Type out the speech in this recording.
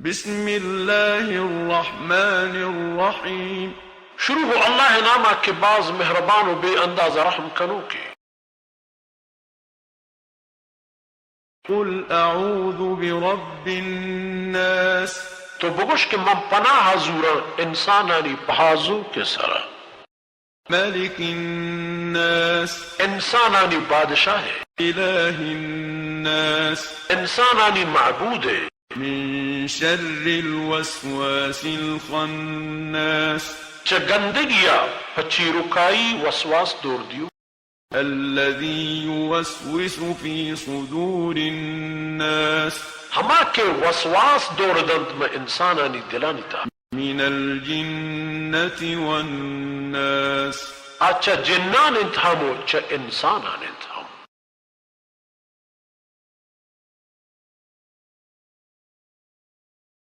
بسم الله الرحمن الرحيم. شروع گوں اللہ ءِ نام ءَ کہ باز مہربان و بے انداز رحم کنوکے۔ قل أعوذ برب الناس. تو بگوش کہ من پناہ زوراں انسانانی بہازوک ءِ سرا۔ ملك الناس. انسانانی بادشاہ ءِ۔ إله الناس. انسانانی معبود ءِ۔ من شر الوسواس الخناس. چہ گندگی ءَ پہ چیرکائی وسواس دور دیو۔ الذي يوسوس في صدور الناس. ہما کہ وسواس دور دنت مہ انسانانی دلانی تہا۔ من الجنة والناس. آ چہ جنان انت ہم و چہ انسانان انت۔